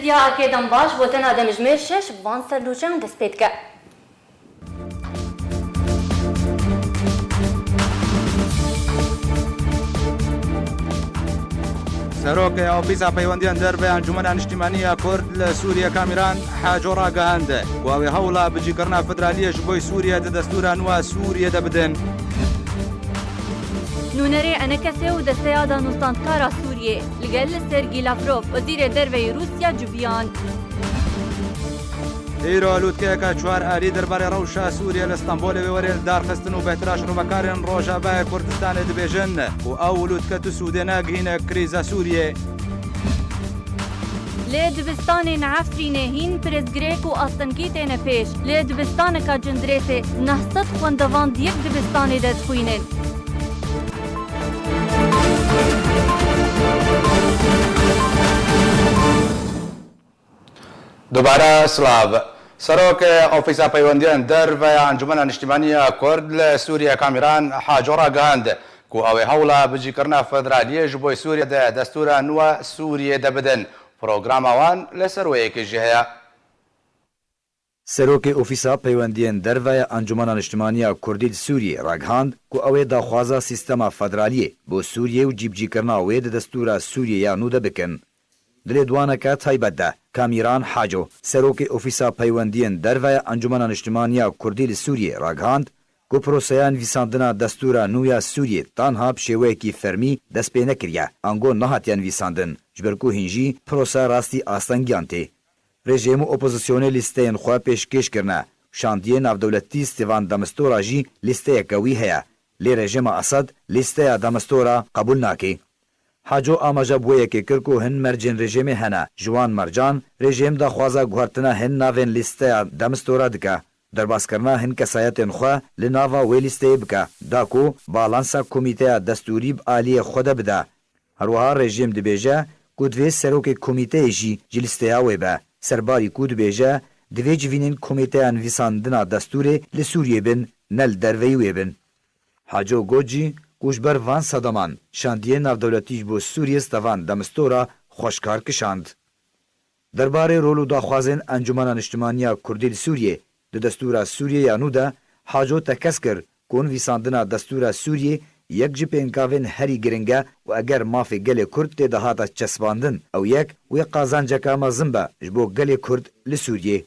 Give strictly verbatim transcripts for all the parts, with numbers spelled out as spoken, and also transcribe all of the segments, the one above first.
Ya erkê dem baş, gotina demjimêr şeş bi van serlûçeyan dest pê dike. Serokê Ofîsa Peywendiyên Derve ya Encûmena Niştimanî ya Kurd li Sûriyê Kamîran Haco ragihand ku ew ê hewla bicîkirina federaliyê ji bo Sûriyê di destûra nû a Sûriyê de bidin. Nûnerê Enekesê û Desteya Danûstandkara Sûriyê li gel Sergî Lavrov, Wezîrê Derve yê Rûsya civiyan. Îro lûtkeyeke çar alî derbarê rewşa Sûriyê li Stenbolê wê werê li dar xistin û bêhtir a şirovekarên Rojavayê Kurdistanê dibêjin ku ew lûtke tu sûdê nagihîne krîza Sûriyê. Li dibistanên Efrînê hîn pirsgirêk û astengî têne pêş. Li dibistaneka Cindirêsê neh sed xwendevan di yek dibistanê de dixwînin. Dubare silav. Serokê Ofîsa Peywendiyên Derve ya Encûmena Niştimanî ya Kurd li Sûriyê Kamîran Haco ragihand ku ew ê hewla bicîkirina federaliyê ji bo Sûriyê di destûra nû a Sûriyê de bidin. Programa wan li ser wê yekê jî heye. Serokê Ofîsa Peywendiyên Derve ya Encûmena Niştimanî ya Kurdî li Sûriyê ragihand ku ew ê daxwaza sîstema federaliyê bo Sûriyê û cîbicîkirina wê di destûra Sûriyê ya nû de bikin. Di lêdwaneke taybet de, Kamîran Haco, serokê Ofîsa Peywendiyên Derve ya Encûmena Niştimanî ya Kurdî li Sûriyê ragihand ku proseya nivîsandina destûra nû ya Sûriyê tanha bi şêweyekî fermî dest pê nekiriye, ango nehatiye nivîsandin, ji ber ku hîn jî prose rastî astengiyan tê. Rejîm û opozisyonê lîsteyên xwe pêşkêş kirine, şandiyê navdewletî Stêvan de Mistura jî lîsteyeke wî heye, lê rejîma Esed lîsteya de Mistura qebûl nake. Haco amaje bi wê yekê kir ku hin mercên rejîmê hene, ji wan mercan rejîm daxwaza guhertina hin navên lîsteya de Mistura dike, derbaskirina hin kesayetên xwe li nava wê lîsteyê bike, da ku balansa komîteya destûrî bi aliyê xwe de bide. Her wiha rejîm dibêje ku divê serokê komîteyê jî ji lîsteya wê be, serbarî ku dibêje divê civînên komîteya nivîsandina destûrê li Sûriyê bin, ne li derveyî wê bin. Haco got jî ku ji ber van sedeman şandiyê navdewletî ji bo Sûriyê Stêvan de Mistura xweşkar kişand. Derbarê rol û daxwazên Encûmena Niştimanî ya Kurdî li Sûriyê di destûra Sûriyê ya nû de Haco tekez kir ku nivîsandina destûra Sûriyê yek ji pêngavên herî giring e û eger mafê gelê Kurd tê de hate çesbandin, ew yek wê qazanceke mezin be ji bo gelê Kurd li Sûriyê.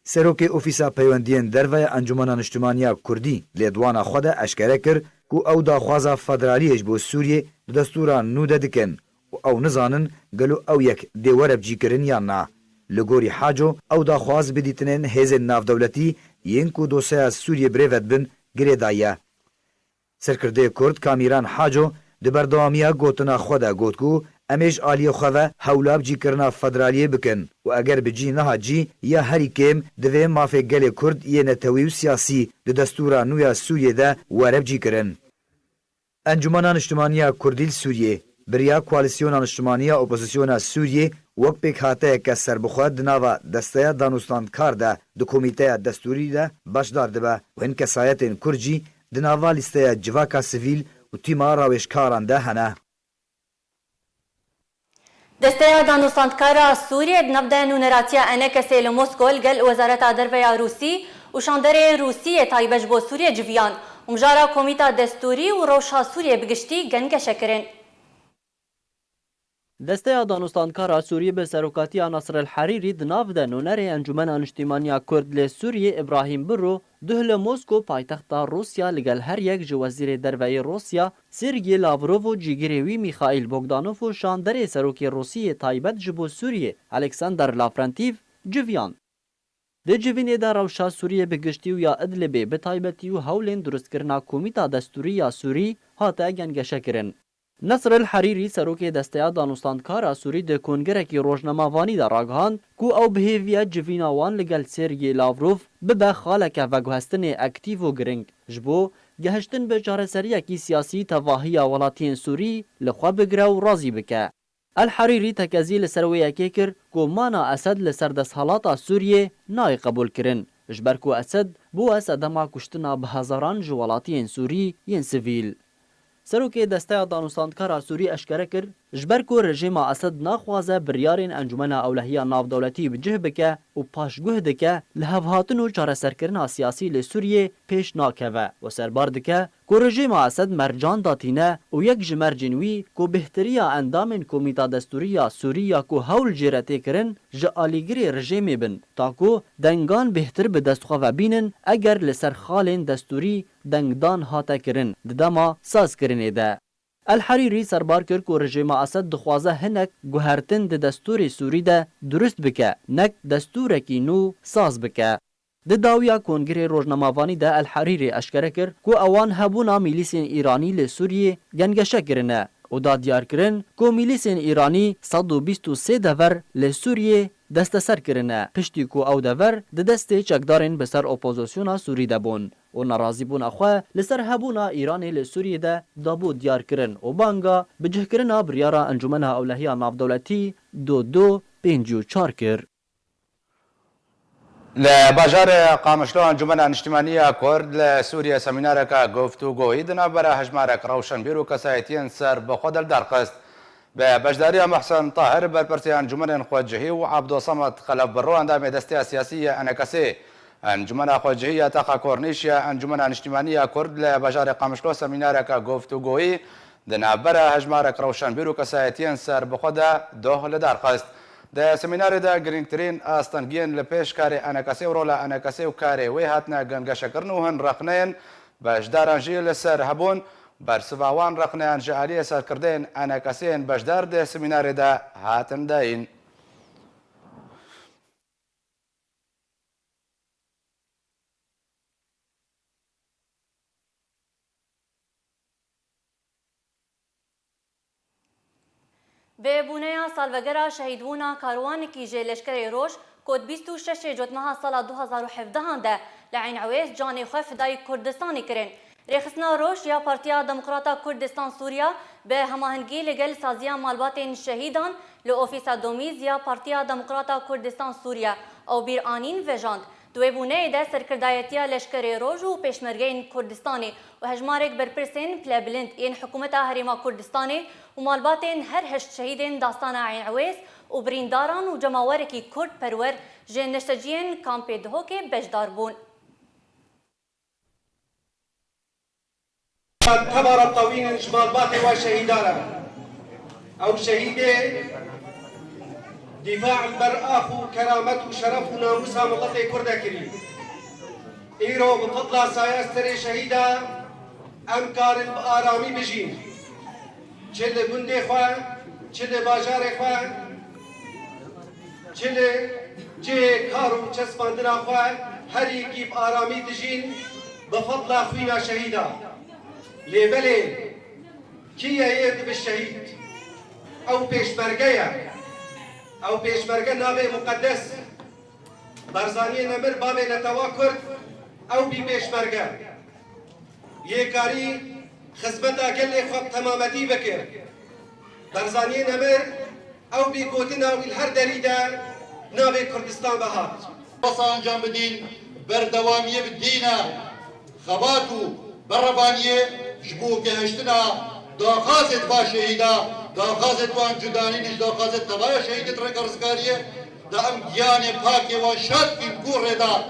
Serokê Ofîsa Peywendiyên Derve ya Encûmena Niştimanî ya Kurdî lêdwana xwe de eşkere kir ku ew daxwaza federaliyê ji bo Sûriyê di destûra nû de dikin û ew nizanin gelo ew yek dê were bicîkirin yan na. Li gorî Haco, ew daxwaz bi dîtinên hêzên navdewletî yên ku dosyeya Sûriyê birêve dibin girêdayî ye. Serkirdeyê Kurd Kamîran Haco di berdewamiya gotina xwe de got ku em ê ji aliyê xwe ve hewla bicîkirina federaliyê bikin û eger bi cî nehat jî ya herî kêm divê mafê gelê Kurd yê netewî û siyasî di destûra nû ya Sûriyê de were bicîkirin. Encûmena Niştimanî ya Kurdî li Sûriyê bi riya Koalîsyona Niştimanî ya Opozisyona Sûriyê wek pêkhateyeke serbixwe di nava Desteya Danûstandkar de di Komîteya Destûrî de beşdar dibe û hin kesayetên Kurd jî di nava lîsteya civaka sivîl û tîma rawêjkaran de hene. Desteya Danûstandkara Sûriyê di nav de nûneratiya Enekesê li Mosko li gel Wezareta Derve ya Rûsî û şanderê Rûsî yê taybet ji bo Sûriyê civiyan û mijara Komîta Destûrî û rewşa Sûriyê bi giştî gengeşe kirin. Desteya Danûstandkara Sûrî bi serokatiya Nasr el Herîrî di nav de nûnerê Encûmena Niştîmaniya Kurd lê Sûriyê Îbrahîm Birro duh li Mosko paytexta Rûsya li gel her yek ji Wezîrê Derve yê Rûsya Sergî Lavrov û cîgirê wî Mîxaîl Bogdanov û şanderê serokê Rûsî yê taybet ji bo Sûriyê Alexander Lavrentîv civiyan. Di civînê de rewşa Sûriyê bi giştî û ya Idlibê bi taybetî û hewlên durustkirina Komîta Destûrî ya Sûrî hate gengeşekirin. Nasr el Herîrî, serokê Desteya Danûstandkara Sûrî di kongerekî rojnamevanî de ragihand ku ew bi hêvî ye civîna wan li gel Sergî Lavrov bibe xaleke veguhestinê aktîf û giring ji bo gehiştin bi çareseriyekî siyasî tevahiya welatiyên Sûrî li xwe bigire û razî bike. El Herîrî tekezî li ser wê yekê kir ku mana Esed li ser desthilata Sûriyê nayê qebûlkirin, ji ber ku Esed bûye sedema kuştina bi hezaran ji welatiyên Sûrî yên sivîl. Serokê Desteya Danûstandkara Sûrî eşkere kir, Ji ber ku rejîma Esed naxwaze biryarên Encûmena Ewlehiya Navdewletî bi cih bike û paşguh dike, li hevhatin û çareserkirina siyasî li Sûriyê pêş nakeve û serbar dike ku rejîma Esed mercan datîne û yek ji mercên wî ku bêhtiriya endamên Komîta Destûrî ya Sûrî ya ku hewl jê re tê kirin, ji alîgirê rejîmê bin, ta ku dengan bêhtir bi dest xwe ve bînin, eger li ser xalên destûrî dengdan hate kirin di dema sazkirinê de. El Herîrî serbar kir ku rejîma Esed dixwaze hinek guhertin di destûrê Sûrî de durust bike, nek destûrekî nû saz bike. Di dawiya Kongirê Rojnamevanî de El Herîrî eşkere kir ku ewan hebûna mîlîsên Îranî li Sûriyê gengeşe kirine û da diyarkirin ku mîlîsên Îranî sed û bîst û sê dever li Sûriyê desteser kirine, piştî ku ew dever di destê çekdarên bi ser opozisyona Sûrî de bûn û nerazîbûna xwe li ser hebûna Îranê li Sûriyê de dabû diyar kirin û banga bicihkirina biryara Encûmena Ewlehiya Navdewletî du du pêncî û çar kir. Li bajarê Qamişlo Encûmena Niştimanî ya Kurd li Sûriyê semînareke guftûgoyî di navbera hejmarek rewşenbîr û kesayetiyên ser bi xwe de li dar xist. Bi beşdariya Muhsen Tahir, berpirsê Encûmenên Xwecihî û Ebdulsamed Xelef Birro, endamê desteya siyasî yê ENKSê, Encûmena Xwecihî ya Taxa Kornîş ya Encûmena Niştimanî ya Kurd li bajarê Qamişlo semînareke guftûgoyî di navbera hejmarek rewşenbîr û kesayetiyên ser bi xwe de doh li dar xist. Di semînarê de girîngtirîn astengiyên li pêş karê ENKSê û rola ENKSê û karê wê hatine gengeşekirin û hin rexneyên beşdaran jî li ser hebûn. Bersiva wan rexneyan ji aliyê serkirdeyên ENKSê yên beşdar di semînarê de hatin dayîn. Bi bûneya salvegera şehîdbûna karwanekî ji Leşkerê Roj, ku di bîst û şeşê Cotmeha sala du hazar û hevdehan de li Eyn Ewês canê xwe fidayî Kurdistanê kirin, Rêxistina Roj ya Partiya Demokrata Kurdistan Sûriya bi hemahengî li gel saziya malbatên şehîdan li Ofîsa Domîz ya Partiya Demokrata Kurdistan Sûriye ew bîranîn vejand. Di wê bûneyê de serkirdayetiya Leşkerê Roj û Pêşmergeyên Kurdistanê û hejmarek berpirsên pilebilind yên Hikûmeta Herêma Kurdistanê û malbatên her heşt şehîdên Dastana Eyn Ewês û birîndaran û cemawerekî Kurd perwer ji neşteciyên kampê Dihokê beşdar bûn. Tebara tewînin ji malbatê we şehîda re. Ew şehîdê dîfa li ber ax û keramet û şeref û namûsa miletê Kurd e kirî. Îro bi fedla saya serê şehîda em karin bi aramî bijîn. Çi li gundê xwe, çi li bajarê xwe, çi li cihê kar û çespandina xwe her yekî bi aramî dijîn bi fedla xwîna şehîda. Lê belê kî ye yê dibe şehîd? Ew pêşmerge ye. Ew pêşmerge nabê muqedes. Barzaniyê Nemir bavê netewa Kurd, ew bî pêşmerge. Yê karî xizmeta gelê xwe bi temametî bike. Barzaniyê Nemir, ew bî gotina wî li her derî de navê Kurdistan ve hat. Wesa encam bidîn, berdewamiyê bi dîna xebat û berevaniyê ji bo gehiştina daxazê di va şehîda, daxazê di wan cudanî, ji daxazê tevaya şehîdê di rêka rizgariyê de em giyanê pakê wan şad kîn ku rêda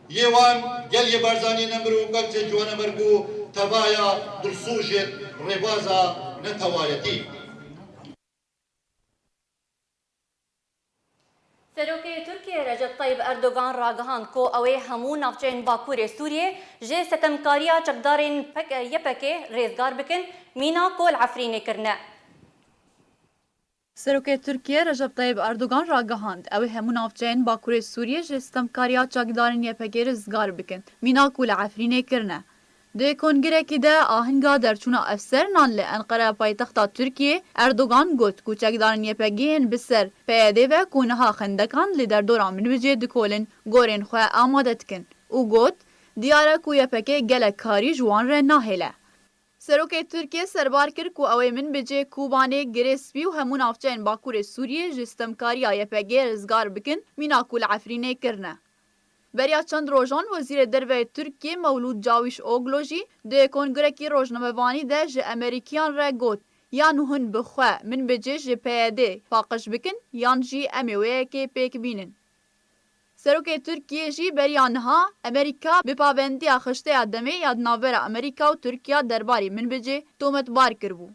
yê wan gel yê Barzaniyê Nemir û gel cê ciwane merg û tevaya dilsûjê rêbaza netewayetî. Serokê Tirkiyê Recep Tayyip Erdogan ragihand ku ew ê hemû navçeyên Bakurê Sûriyê ji sitemkariya çekdarên Y P G'ê rêzgar bikin, mîna ku li Efrînê kirine. Serokê Tirkiyê Recep Tayyip Erdogan ragihand, ew ê hemû navçeyên Bakurê Sûriyê ji sitemkariya çekdarên Y P G'ê rêzgar bikin, mîna ku li Efrînê kirine. Di kongirekî de ahinga derçûna efserenan li Enqere paytexta Tirkiyê, Erdogan got ku çekdarên Y P G'ê yên bi ser P Y D'ê ve ku niha xendekan li derdora Minbicê dikolin, gorên xwe amade dikin û got, diyar e ku Y P G gelek karî ji wan re nahêle. Serokê Tirkiyê serbar kir ku ew ê Minbicê, Kobanê, Girê Spî û hemû navçeyên Bakurê Sûriyê ji sitemkariya Y P G'ê rêzgar bikin, mîna ku li Efrînê kirine. Beriya çend rojan Wezîrê Derve yê Tirkiyê Mewlûd Cawîşoglu jî di kongirekî rojnamevanî de ji Amerîkiyan re got, Yan hûn bi xwe MİNBICê ji P Y D'ê paqij bikin, yan jî em ê wê yekê pêk bînin. Serokê Tirkiyê jî beriya niha Amerîka bi pavendiya xişteya demê ya di navbera Amerîka û Tirkiya derbarê MİNBICê tometbar kiribû.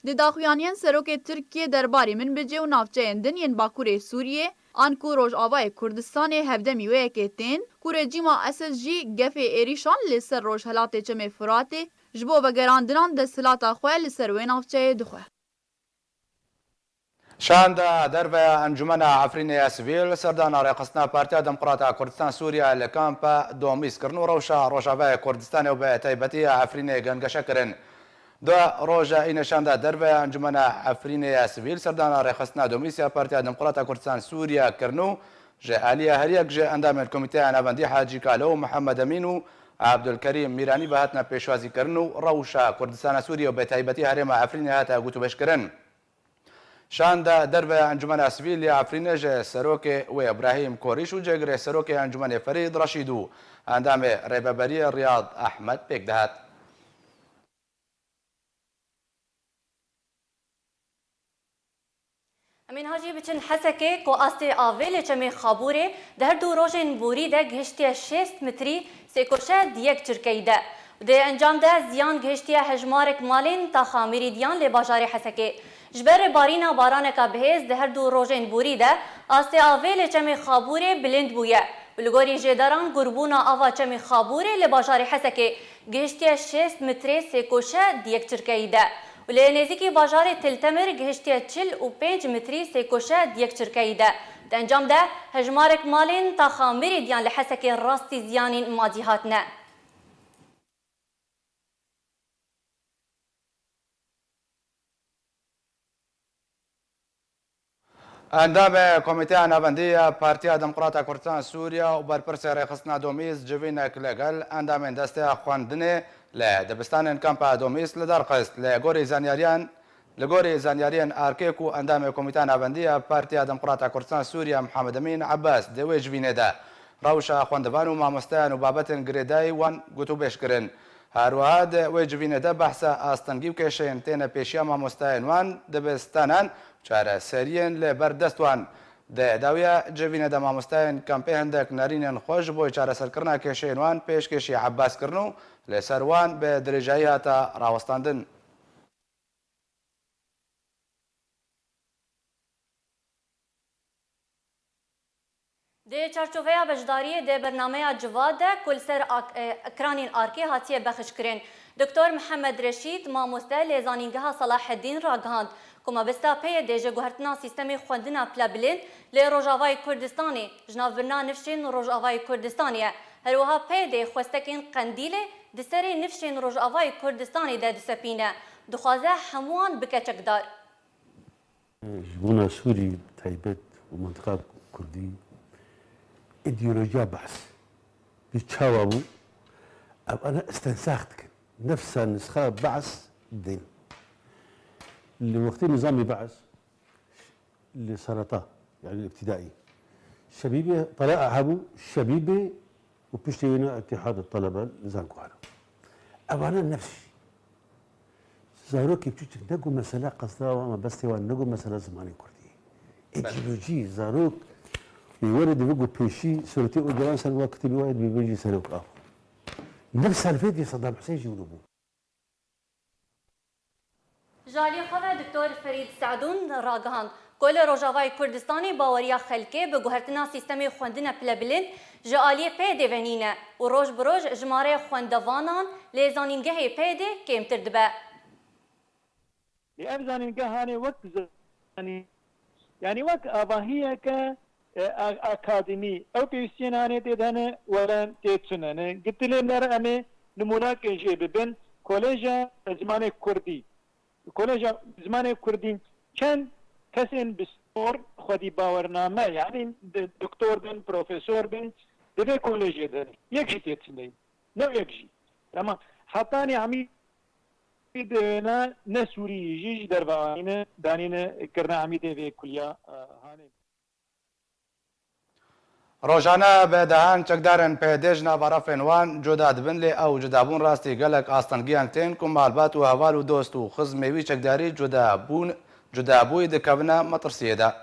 Di daxuyaniyên Serokê Tirkiyê derbarê MİNBICê û navçeyên din yên Bakurê Sûriyê an ku Rojavayê Kurdistanê hevdemî wê yekê tên, ku rejîma Esed jî gefê êrîşan li ser rojhelatê Çemê Firatê ji bo vegerandinan desthilata xwe li ser wê navçeyê dixwe. Şanda derve ya Encûmena Efrînê ya Sivîl serdana rêxistina Partiya Demokrata Kurdistan Sûriye li kampa Domîs kirin û rewşa Rojavayê Kurdistanê û bi taybetî ya Efrînê gengeşe kirin. Di roja înê şanda derve ya Encûmena Efrînê ya Sivîl serdana rêxistina Domîs ya Partiya Demokrata Kurdistan Sûriye kirin û ji aliyê her yek ji endamên Komîteya Navendî Hacî Kalo û Mihemed Emîn û Abdulkerîm Mîranî ve hatine pêşwazîkirin û rewşa Kurdistana Sûriye û bi taybetî herêma Efrînê hate gotûbêjkirin. Şanda derve ya Encûmena Sivîl ya Efrînê ji serokê wê Îbrahîm Korîş û cêgirê serokê Encûmenê Ferîd Reşîd û endamê rêveberiyê Riyad Ehmed pêk dihat. Em ê niha jî biçin Hesekê, ku astê avê li Çemê Xabûrê di her du rojên borî de gihiştiye şêst metrî sêkoşe di yek çirkeyî de. Di encam de ziyan gihiştiye hejmarek malên taxa Mîrîdiyan lê bajarê Hesekê. Ji ber barîna baraneka bihêz di her du rojên borî de astê avê li Çemê Xabûrê bilind bûye û li gorî jêderan gurbûna ava Çemê Xabûrê li bajarê Hesekê gihiştiye şêst metrê sêkoşe di yek çirkeyî de û li nêzîkî bajarê Til Temir gihiştiye çil û pênc metrî sêkoşe di yek çirkeyî de. Di encam de hejmarek malên taxa Mîrîdiyan li Hesekê rastî ziyanên madî hatine. Endamê Komîteya Navendî ya Partiya Demokrata Kurdistan Sûriye û berpirsê rêxistina Domîs civînek li gel endamên desteya xwendinê li dibistanên kampa Domîs li dar xist. Li gorî zanyariyan, li gorî zanyariyên arkê ku endamê Komîteya Navendî ya Partiya Demokrata Kurdistan Sûriye Mihemed Emîn Ebbas di wê civînê de rewşa xwendivan û mamosteyan û babetên girêdayî wan gotûbêj kirin. Her wiha di wê civînê de behsa astengî û kêşeyên têne pêşiya mamosteyên wan dibistanan û çareseriyên li ber dest wan. Di dawiya civînê de mamosteyên kampê hindek nerînên xwe ji bo çareserkirina kêşeyên wan pêşkêşî Ebbas kirin û li ser wan bi dirêjayî hate rawestandin. Di çarçoveya beşdariyê di bernameya Civa de ku li ser ak-, e, ekranên arkê hatiye bexşkirin, Doktor Mihemed Reşîd, mamoste li Zanîngeha Selahedîn ragihand ku mebesta P Y D ji guhertina sîstemê xwendina pilebilind li Rojavayê Kurdistanê ji navbirina nifşên Rojavayê Kurdistanê ye. Her wiha P Y D xwestekên Qendîlê di serê nifşên Rojavayê Kurdistanê de disepîne, dixwaze hemûyan bike çekdar. Ji bona Sûrî bi taybet û mintiqa Kurdî, îdeolojiya Be's bi çawa bû? Ev ana istensax dikin. Nefsa nisxa Be's din. Li wextê nizamê Be's li sereta, yani îbtidaî, Şebîbê, Tela'a hebû, Şebîbê û piştî wîna Îtîhad Talebe li Zankohana. Evana nefs jî. Zarokê biçûçik ne ku mesela qesda wan, mebestê wan ne ku mesela zimanê kurdî. Belê. Îdeolojî, zarok, wê were divê ku pêşî suretê Ocalan ser wa kitêbê wa divê bêjî serok av. Nefs helfetê Saddam Hussein jî wilo bû. Ji aliyê xwe ve Doktor Ferîd Se'dûn ragihand ku li Rojavayê Kurdistanê baweriya xelkê bi guhertina sîstemê xwendine pilebilind ji aliyê P Y D'ê ve nîne û roj bi roj jimareya xwendevanan li zanîngehê P Y D'ê kêmtir dibe. Lê ev zanîngeh hanê wek zanî-, yanî wek avahiyeke, e, a-, akademî. Ew pêwîstiyên hanê tê de hene, were tê tune ne. Gitilê me re em ê nimûnakên jê bibin. Koleja Zimanê Kurdî. Koleja Zimanê Kurdî çend kesên bi sor xwedî bawername, yanî di-, doktor bin, profesor bin, di vê kolejê de ne. Yek jî tê tune. Ne yek jî. Tamam. Hetanî Amîd, e, ne, ne Sûrî jî ji derve anîne, danîne kirine Amîdê vê kuliya, e, hanê. Rojane bi dehan çekdarên P D ji nava refên wan cuda dibin, lê ew cudabûn rastî gelek astengiyan tên ku malbat û heval û dost û xizmê wî çekdarî cudabûn, cudabûyî dikevine metirsiyê de.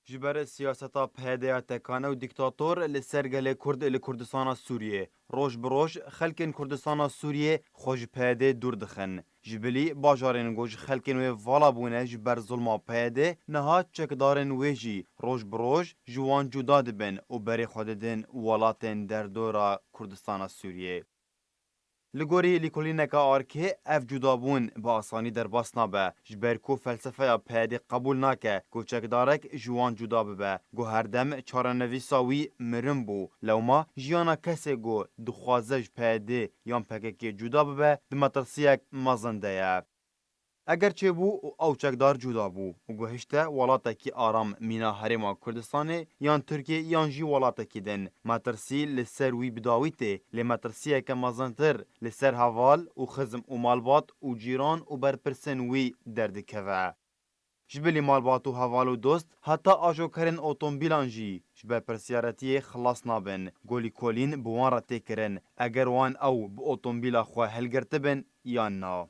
Ji ber siyaseta P D ya tekane û dîktator li ser gelê Kurd li Kurdistana Sûriyê, roj bi roj xelkên Kurdistana Sûriyê xwe ji P D dûr dixin. Ji bilî bajarên ku ji xelkên wê vala bûne ji ber zulma P D, niha çekdarên wê jî roj bi roj ji wan cuda dibin û berê xwe didin welatên derdora Kurdistana Sûriyê. Li gorî lîkolîneka Arkê, ev cudabûn bi asanî derbas nabe, ji ber ku felsefeya P D qebûl nake ku çekdarek ji wan cuda bibe, ku herdem çarenivîsa wî mirin bû. Lewma jiyana kesê ku dixwaze ji P D yan P K K cuda bibe, di metirsiyek mezin de ye. Eger çêbû û ew çekdar cuda bû û guhişte welatekî aram mîna Herêma Kurdistanê yan Tirkiyê yan jî welatekî din, metirsî li ser wî bi dawî tê, lê metirsiyeke mezintir li ser heval û xizm û malbat û cîran û berpirsên wî derdikeve. Ji bilî malbat û heval û dost, heta ajokerên otomobîlan jî ji berpirsiyaretiyê xilas nabin. Ku lîkolîn bi wan re tê kirin. Eger wan ew bi otomobîla xwe hilgirtibin yan na.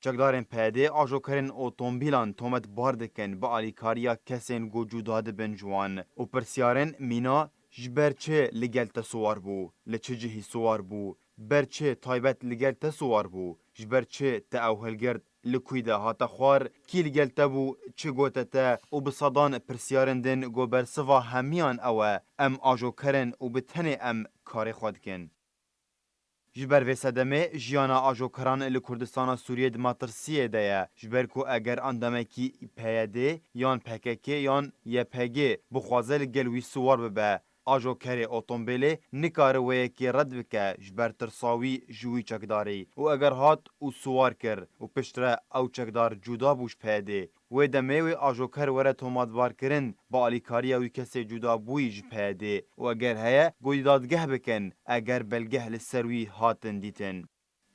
Çekdarên P D ajokerên otomobîlan tometbar dikin bi alîkariya kesên ku cuda dibin ji wan û pirsyarên mîna ji ber çi li gel te siwar bû, li çi cihî siwar bû, ber çi taybet li gel te siwar bû, ji ber çi te ew hilgirt, li kû de hate xwar, kî li gel te bû, çi gote te û bi sedan pirsyarên din ku bersiva hemiyan ew e, em ajoker in û bi tenê em karê xwe dikin. Ji ber vê sedemê jiyana ajokeran li Kurdistana Sûriyê di metirsiyê de ye, ji ber ku eger endamekî P Y D yan P K K yan Y P G bixwaze li gel wî siwar bibe, ajokerê otombêlê nikare wê yekê red bike ji ber tirsa wî ji wî çekdarî û eger hat û siwar kir û piştre ew çekdar cuda bû ji P Y D'ê, wê demê wê ajoker were tomatbarkirin bi alîkariya wî kesê cudabûyî ji P Y D'ê û eger heye, godî dadgeh bikin, eger belgeh li ser wî hatin dîtin.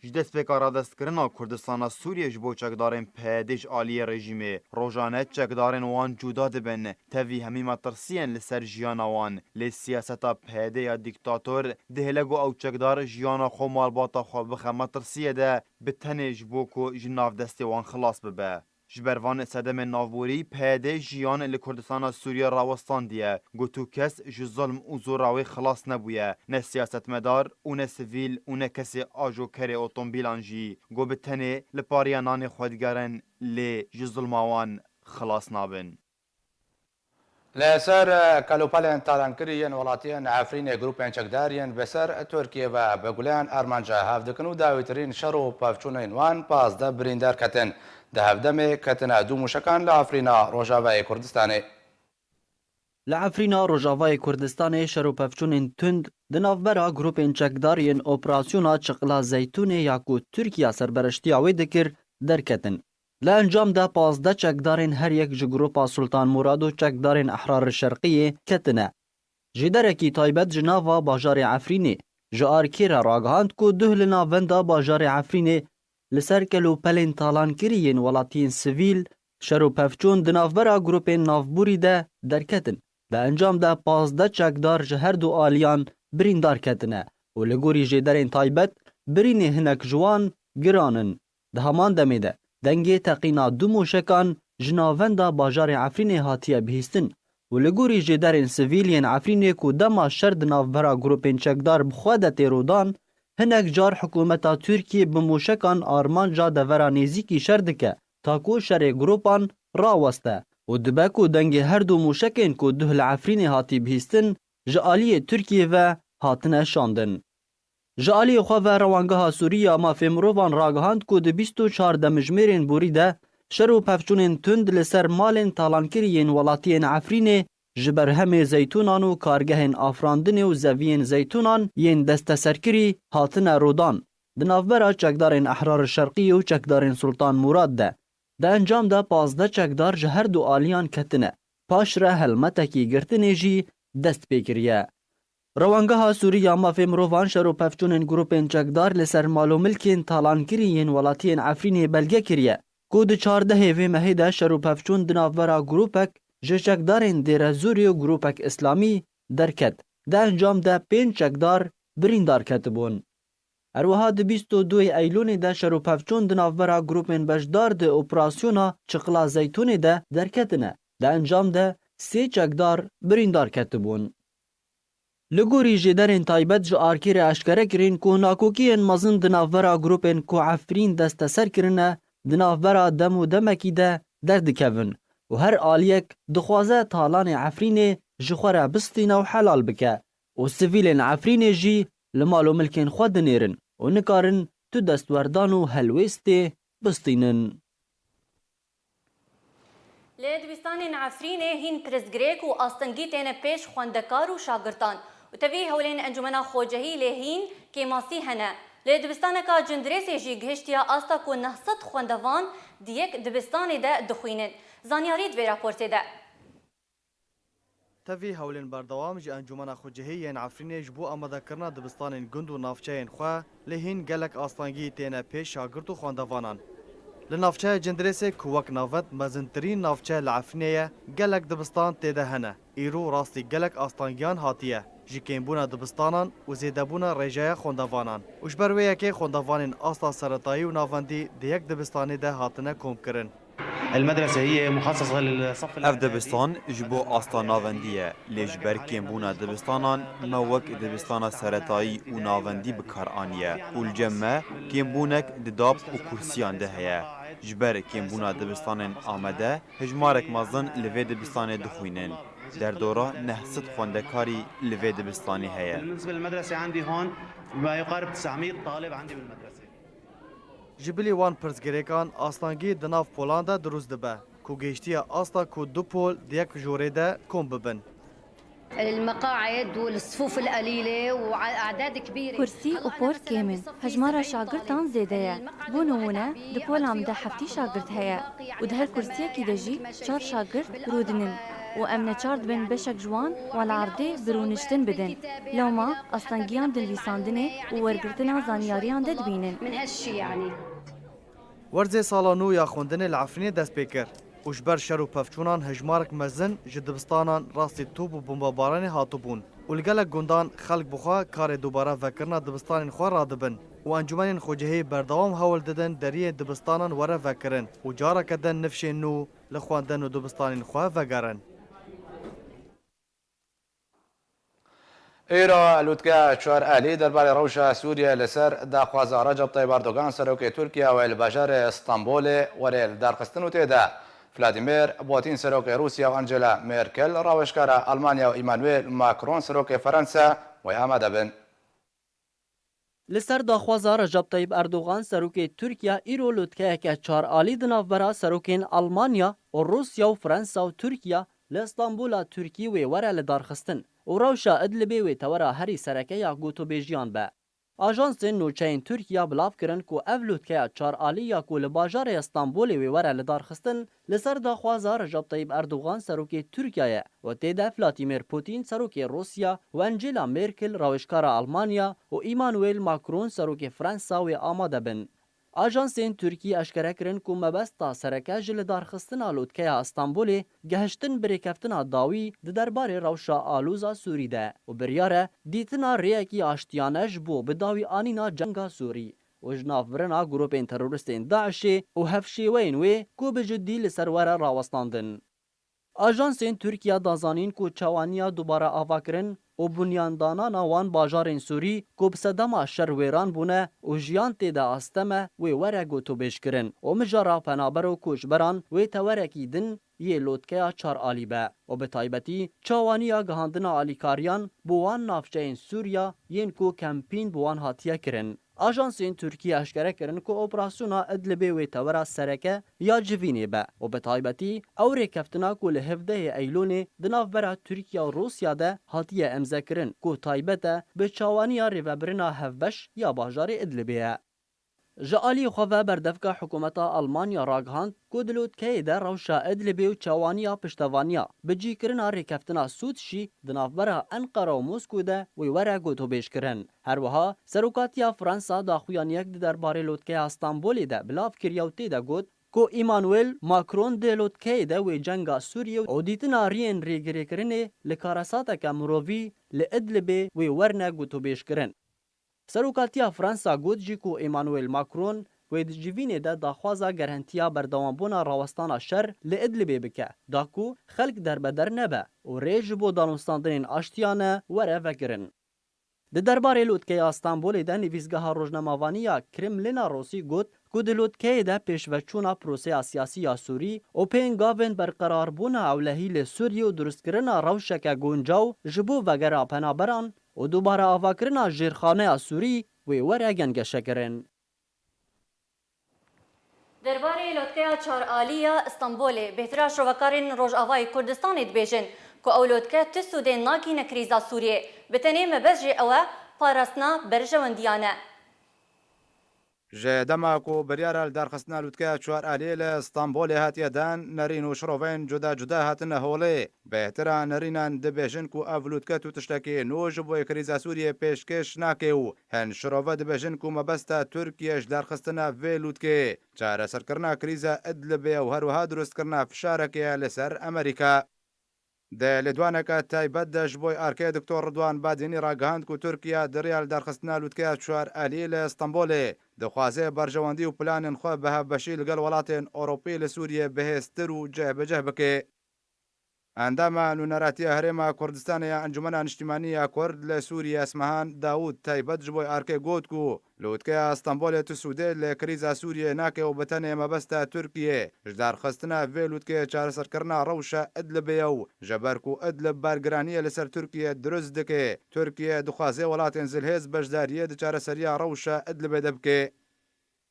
Ji destpêka radestkirina Kurdistana Sûriyê ji bo çekdarên P Y D ji aliyê rejîmê, rojane çekdarên wan cuda dibin. Tevî hemî metirsiyên li ser jiyana wan, lê siyaseta P Y D ya dîktator dihêle ku ew çekdar jiyana xwe, malbata xwe bixe metirsiyê de, bi tenê ji bo ku ji nav destê wan xilas bibe. Ji ber van sedemên navborî, P Y D jiyan li Kurdistana Sûriyê rawestandiye. Ku tu kes ji zulm û zora wê xilas nebûye, ne siyasetmedar û ne sivîl û ne kesê ajokerê otombîlan jî, ku bi tenê li pariya nanê xwe digerin, lê ji zulma wan xilas nabin. Li ser, e, kelûpelên talankirî yên welatiyên Efrînê grûpên çekdar yên bi ser Tirkiyê ve bi guleyan armanca hev dikin û dawîtirîn şer û pevçûnên wan pazdeh birîndar ketin. Di hevdemê ketine du mûşekan li Efrîna Rojavayê Kurdistanê. Li Efrîna Rojavayê Kurdistanê şer û pevçûnên tund di navbera grûpên çekdar yên operasyona Çiqla Zeytûnê ya ku Tirkiye serbereştiya wê dikir derketin. Li encam de pazdeh çekdarên her yek ji grûpa Sultan Murad û çekdarên Ehrar Şerqiyê ketine. Jêderekî taybet ji nava bajarê Efrînê ji Arkê re ragihand ku duh li navenda bajarê Efrînê li ser kelûpelên talankirî yên welatiyên sivîl şer û pevçûn di navbera grûpên navborî de derketin. Di encam de pazdeh çekdar ji her du aliyan birîndar ketine û li gorî jêderên taybet birînê hinek ji wan giran in. Di heman demê de dengê teqîna du mûşekan ji navenda bajarê Efrînê hatiye bihîstin û li gorî jêderên sivîl yên Efrînê ku dema şer di navbera grûpên çekdar bi xwe de tê rûdan, hinek car hikûmeta Tirkiyê bi mûşekan armanca devera nêzîkî şer dike, ta ku şerê grûpan raweste û dibe ku dengê her du mûşekên ku duh li Efrînê hatî bihîstin, ji aliyê Tirkiyê ve hatine şandin. Ji aliyê xwe ve Rewangeha Sûrî ya Mafê Mirovan ragihand ku di bîst û çar demjimêrên borî de şer û pevçûnên tund li ser malên talankirî yên welatiyên Efrînê ji berhemê zeytûnan û kargehên afirandinê û zeviyên zeytûnan yên desteserkirî hatine rûdan di navbera çekdarên Ehrar Şerqiyê û çekdarên Sultan Murad de. Di encam de pazdeh çekdar ji her du aliyan ketine. Paşre helmetekî girtinê jî dest pê kiriye. Rewangeha Sûrî ya Mafê Mirovan şer û pevçûnên grûpên çekdar li ser mal û milkên talankirî yên welatiyên Efrînê belge kiriye ku di çardehê vê mehê de şer û pevçûn di navbera grûpek ji çekdarên Dêrezorê û grûpek îslamî derket. Di encam de pênc çekdar birîndar ketibûn. Her wiha di bîst û duyê Eylûnê de şerûpevçûn di navbera grûpên beşdar di operasyona Çiqla Zeytûnê de derketine. Di encam de sê çekdar birîndar ketibûn. Li gorî jêderên taybet ji Arkê re eşkere kirin ku nakokiyên mezin di navbera grûpên ku Efrîn desteser kirine, di navbera dem û demekî de derdikevin û her aliyek dixwaze talanê Efrînê ji xwe re bistîne û helal bike û sivîlên Efrînê jî li mal û milkên xwe dinêrin û nikarin tu destwerdan û helwêstê bistînin. Li dibistanên Efrînê hîn pirsgirêk û astengî têne pêş xwendekar û şagirtan û tevî hewlên Encûmena Xwecehî lê hîn kêmasî hene. Li dibistaneka Cindirêsê jî gihiştiye asta ku neh sed xwendevan di yek dibistanê de dixwînin. Zanyarî di vê raportê de. Tevî hewlên berdewam ji Encûmena Xwecihî yên Efrînê ji bo amadekirina dibistanên gund û navçeyên xwe, lê hîn gelek astengî têne pêş şagirt û xwendevanan. Li navçeya Cindirêsê ku wek navend mezintirîn navçe li Efrînê ye, gelek dibistan tê de hene. Îro rastî gelek astengiyan hatiye, ji kêmbûna dibistanan û zêdebûna rêjeya xwendevanan. Û ji ber wê yekê xwendevanên asta seretayî û navendî di yek dibistanê de hatine komkirin. المدرسة هي مخصصة للصف Ev الأعدادي. Dibistan ji bo asta navendî ye, lê ji ber kêmbûna dibistanan me wek dibistana seretayî û navendî bi kar aniye û li cem me kêmbûnek di dab û kursiyan de heye. Ji ber kêmbûna dibistanên amade hejmarek mezin li vê dibistanê dixwînin. Derdora neh sed xwendekarî li vê dibistanê heye. بالنسبة للمدرسة عندي هون ما يقارب تسعمية طالب عندي بالمدرسة. Ji bilî wan pirsgirêkan astengî di nav polan de dirûst dibe, ku gihiştiye asta ku du pol di yek jorê de kom bibin. المقاعد والصفوف القليلة وأعداد كبيرة. Kursî û por kêm in. Hejmara şagirtan zêde ye. Bo nimûne, di pola min de heftî şagirt heye û di her kursiyekî de jî çar şagirt rûdinin û em neçar dibin beşek ji wan wan li erdê bi rûniştin bidin. Lewma astengiyan di nivîsandinê û wergirtina zanyariyan de dibînin. من هالشي يعني. Werzê sala nû ya xwendinê li Efrînê dest pê kir û ji ber şer û pevçûnan hejmarek mezin ji dibistanan rastî top û bombebaranê hatibûn û li gelek gundan xelk bi xwe karê dubare vekirina dibistanên xwe radibin û encûmenên xwecihî berdewam hewl didin deriyên dibistanan were vekirin û careke din nifşên nû li xwendin û dibistanên xwe vegerin. Îro lûtkeya çar alî derbarê rewşa Sûriyê li ser daxwaza Recep Tayyip Erdogan, serokê Tirkiye, wê li bajarê Stenbolê were lidarxistin û tê de Vladimir Putin, serokê Rûsya, û Angela Merkel, rawêjkara Almanya, û Emmanuel Macron, serokê Fransa, wê amade bin. Li ser daxwaza Recep Tayyip Erdogan, serokê Tirkiye, îro lotkeyeke çar alî di navbera serokên Almanya û Rûsya û Fransa û Tirkiye li Stenbola Tirkî wê were lidarxistin û rewşa Idlibê wê tewera herî sereke ya gotûbêjiyan be. Ajansên nûçeyên Tirkiye bilav kirin ku ev lotkeya çar alî ya ku li bajarê Stenbolê wê were lidarxistin, li ser daxwaza Recep Tayyip Erdogan, serokê Tirkiye ye, û tê de Vladimir Putin, serokê Rûsya, û Angela Merkel, rawêjkara Almanya, û Emmanuel Macron, serokê Fransa, wê amade bin. Ajansên Tirkî eşkere kirin ku mebesta sereke ji lidarxistina lotkeya Stenbolê gehiştin bi rêkeftina dawî di derbarê rewşa aloza Sûrî de û biryar e dîtina rêyekî aştiyane ji bo bi dawî anîna cenga Sûrî û ji nav birina grûpên teroristên DAIŞê û hevşêweyên wê ku bi cidî li ser were rawestandin. Ajansên Tirkiye da zanîn ku çawaniya dubare avakirin û bunyandanana wan bajarên Sûrî ku bi sedema şer wêran bûne û jiyan tê de aste me wê were gotûbêjkirin û mijara penaber û koçberan wê tewerekî din yê lotkeya çar alî be û bi taybetî çawaniya gihandina alîkariyan bo wan navçeyên Sûriya yên ku kempîn bi wan hatiye kirin. Ajansên Tirkî eşkere kirin ku operasyona Idlibê wê tewera sereke ya civînê be û bi taybetî ew rêkeftina ku li hevdehê Eylûnê di navbera Tirkiye û Rûsya de hatiye îmzekirin ku taybet e bi çawaniya rêvebirina hevbeş ya bajarê Idlibê ye. Ji aliyê xwe ve berdevka hikûmeta Almanya ragihand ku di lotkeyê de rewşa Idlibê û çawaniya piştevaniya bicîkirina rêkeftina Sûd jî di navbera Enqera û Moskû de wê were gotûbêjkirin. Her wiha serokatiya Fransa daxuyaniyek di derbarê lotkeya Stenbolê de bilav kiriye û tê de got, Ku Emmanuel Macron di lotkeyê de wê cenga Sûriyê û dîtina riyên rêgirêkirinê li karesateke mirovî li Idlibê wê werne gotûbêjkirin. Serokatiya Fransa got jî ku Emmanuel Macron wê di civînê de daxwaza gerentiya berdewambûna rawestana şer li Idlibê bike, da ku xelk derbeder nebe û rê ji bo danûstandinên aştiyane were vekirin. Di derbarê lotkeya Stenbolê de nivîsgeha rojnamevanî ya Kremlina Rûsî got ku di lotkeyê de pêşveçûna proseya siyasî ya Sûrî û pêngavên berqerarbûna ewlehî li Sûriyê û durustkirina rewşeke guncaw ji bo vegera penaberan û dubare avakirina jêrxaneya Sûrî wê were gengeşekirin. Derbarê lotkeya çar alî ya Stenbolê, bêhtira şrovekarên Rojavayê Kurdistanê dibêjin ku ew lotke tu sûdê nakîne krîza Sûriyê, bi tenê mebest jê ew e parastina berjewendiyan e. Ji dema ku biryara li darxistina lûtkeya çar aliyê li Stenbolê hatiye dan, nerîn û şirovên cuda cuda hatine holê. Bêhtira nerînan dibêjin ku ev lûtke tu tiştekî nû ji bo krîza Sûriyê pêşkêş nake û hin şirove dibêjin ku mebesta Tirkiye ji darxistina vê lûtkê çareserkirina krîza Idlibê û her wiha dirustkirina fişarekê ye li ser Amerîka. Di lêdwaneke taybet de ji bo arkê Doktor Ridwan Badînî ragihand ku Tirkiye di riya li darxistina lûtkeya çar alî li Stenbolê dixwaze berjewendî û planên xwe bi hevbeşî li gel welatên Ewropî li Sûriyê bihêztir û cihbicih bike. Endama Nûneratiya Herêma Kurdistanê ya Encûmena Niştimanî ya Kurd li Sûriyê Esmehan Dawûd taybet ji bo arkê got ku Lûtkeya Stenbolê tu sûdê li krîza Sûriyê nake û bi tenê mebesta Tirkiyê ji darxistina vê lûtkeyê çareserkirina rewşa Idlibê ye û ji ber ku Idlib bargiraniyê li ser Tirkiyê dirust dike, Tirkiye dixwaze welatên zilhêz beşdariyê di çareseriya rewşa Idlibê de bike.